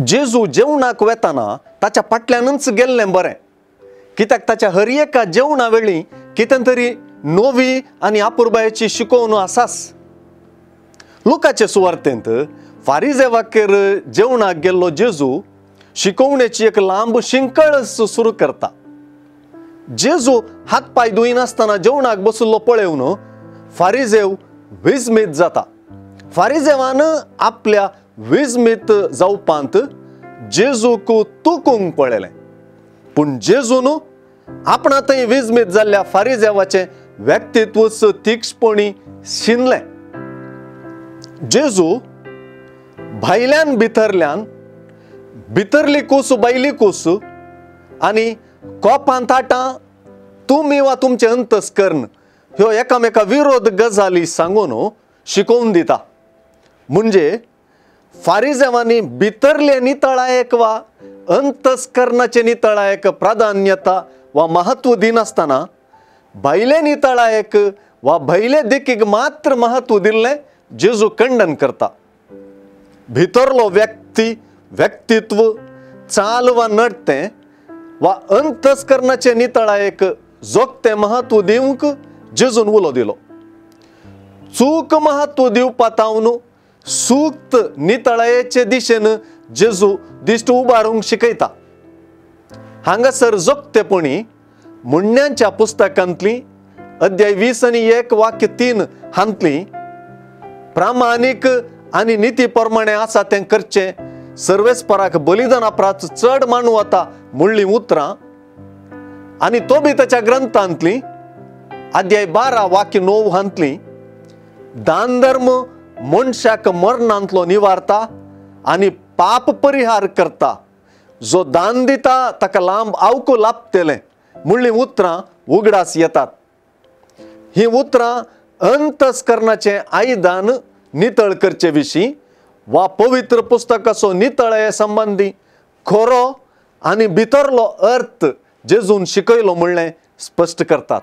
जेजू जेवणाक वेताना ताच्या फाटल्यानूच गेल्लें बरें, कित्याक ताच्या हर एका जेवणा वेळी कितें तरी नवी आनी अपुरबायेची शिकोवण आसाच। लुकाचे सुवार्तेंत फारिजेवाकेर जेवणाक गेल्लो जेजू शिकोवणेची एक लांब शिंकळ सुरू करता। जेजू हात पांय धुयनासतना जेवणाक बशिल्लो पळोवन फारिजेव विस्मीत जाता। फारिजेवान आपल्या विस्मीत जावपांत जेजूक तुकूंक पळयलें, पूण जेजून आपणा थंय विस्मीत जाल्ल्या फारिजेवाचें व्यक्तित्वच तीक्षपणी शिनलें। जेजू भायल्यान भितरल्यान, भितरली कूस भायली कूस आनी कोपान ताटां तुमी वा तुमचें अंतस्कर्ण ह्यो एकामेका विरोध गजाली सांगून शिकोवन दिता। म्हणजे फारिजेवांनी भितरले नितळायेक वा अंतस्कर्णाचे नितळायेक प्राधान्यता वा महत्व दिनासतना भायले नितळायेक वा भायले देखीक मात्र महत्व दिल्लें जेजू खंडन करता। भितरलो व्यक्ती व्यक्तित्व चाल वा नडतें वा अंतस्कर्णाचे नितळायेक जोगतें महत्व दिवंक जेजून उलो दिलो। चूक महत्व दिवपा तावन सूक्त नितळायेचे दिशेन जेजू दिश्ट उबारूंक शिकयता। हांगासर जोगतेपणी म्हणण्यांच्या पुस्तकांतली अध्याय 20 आनी 1 वाक्य 3 हांतली प्रामाणीक आनी निती प्रमाणे आसा तें करचें सर्वेस्पराक बलिदाना प्राच चड मानू वता म्हणलीं उतरां आनी तोबीताच्या ग्रंथांतली अध्याय 12 वाक्य 9 हांतली दान धर्म मनशाक मरणांतलो निवारता आनी पाप परिहार करता, जो दान दिता ताका लांब आवको लाभतलें म्हणलीं उतरां उगडास येतात। ही उतरां अंतस्कर्णाचें आयदान नितळ करचे विशीं वा पवित्र पुस्तकाचो नितळाये संबंदी खरो आनी भितरलो अर्थ जेजून शिकयलो म्हणलें स्पश्ट करतात।